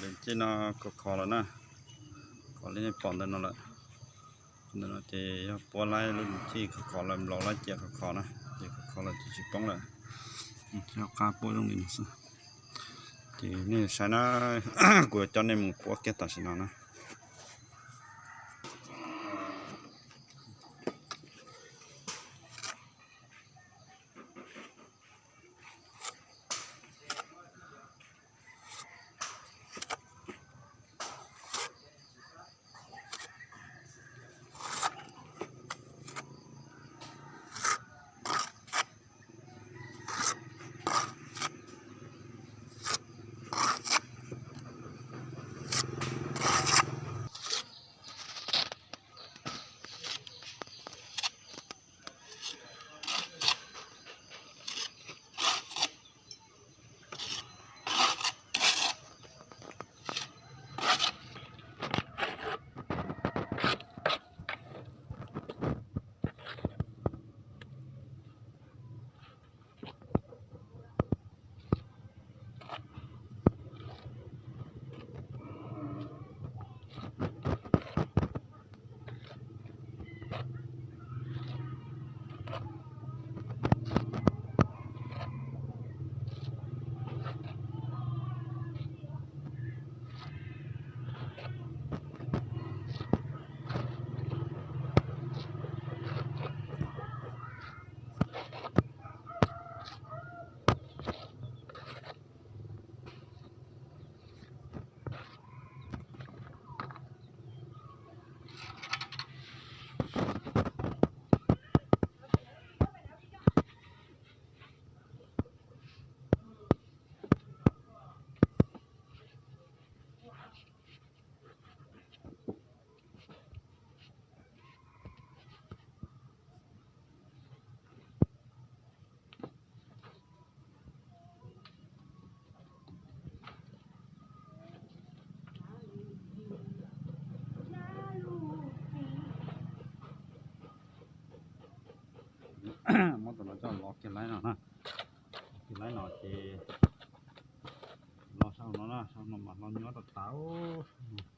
Lub ntxim no khov kho lawm na, khov li nej pom ntawm no lawm. Ntawm no ces yog puab laib lub ntxim khov kho lawm, nplaum laib cia khov kho na, ces khov kho lawm ces tsis poob lawm. Qab puab zoo li no xwb. Ces nej saib na, kuv yuav coj nej mus puab kiag tam sim no na. Muab tus no coj los kiag laib no na, kiag laib no ces los sau no na, sau no mas hlo nyuab rau tas.